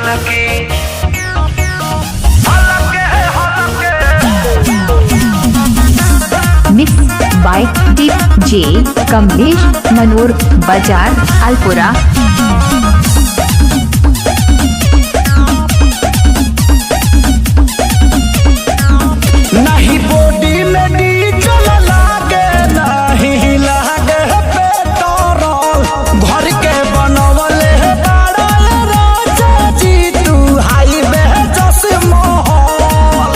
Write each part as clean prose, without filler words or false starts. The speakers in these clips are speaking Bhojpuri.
हलके हलके हलके। Mix by DJ Kamlesh Manor Bazar Alpura. नहीं बॉडी में डीजल लागे, नहीं लागे पेट्रोल। घर के बनवले बाड़ल राजा जी तू हाईवे जस महल।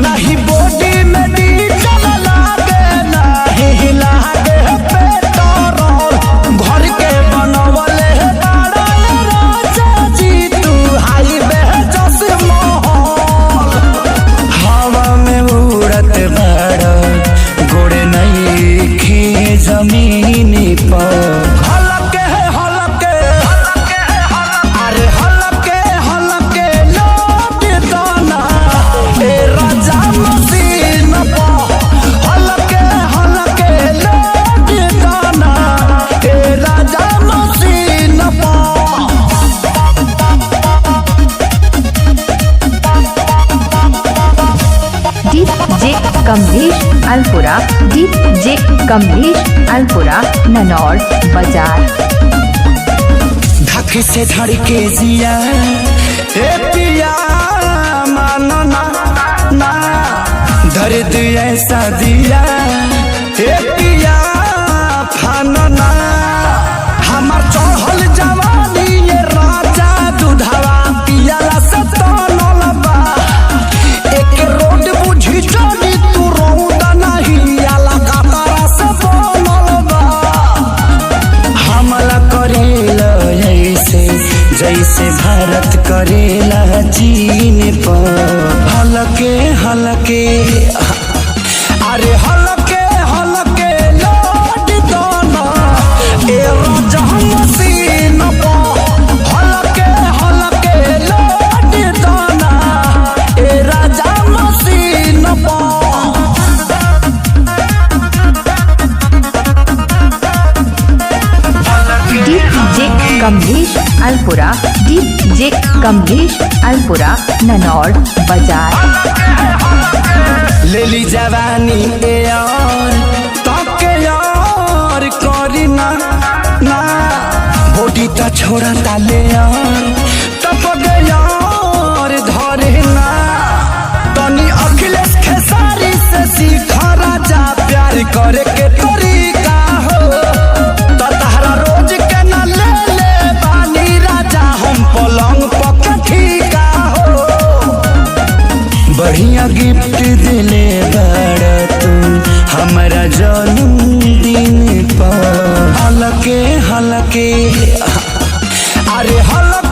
नहीं बॉडी में डीजल लागे, नहीं लागे पेट्रोल। घर के बनवले बाड़ल राजा जी तू हाईवे जस महल। हवा में उड़त बाड़, गोड़ नईखे जमीन पर। हलके हलके, अरे हलके हलके लोट दाना ए राजा मसीन पर। हलके हलके लोट दाना ए राजा मसीन पर। DJ Kamlesh Alpura, DJ Kamlesh Alpura Nanaur Bazar. धक से धड़के जिया ए पिया, मानो ना ना दर्द ऐसा दिया ए पिया, फानो ना। हमार चढ़ल जवानी ये राजा दुधावा पियाला से तनल बा। एक रोड बुझी चली तू रौदा नहीं आला कातारा से बनल बा। हमला करेला ऐसे जैसे भारत करेला चीन पर। हलके हलके, अरे हलके हलके लोट दाना ए राजा मसीन पर। हलके हलके लोट दाना ए राजा मसीन पर। DJ Kamlesh Alpura, DJ Kamlesh Alpura Nanaur Bazar. लेली जवानी ए यार तके यार करी ना ना, बॉडी त छोड़ा ताले यार तपक यार धरे ना। तनी अखिलेश खेसारी से सीख राजा प्यार करे के तरीका हो। त तहरा रोज के ना ले ले बानी राजा हम पलंग पक ठीका हो। बढ़िया गिफ्ट दिले बड़ तू हमारा जन्मदिन पर। हलके हलके, अरे हलके।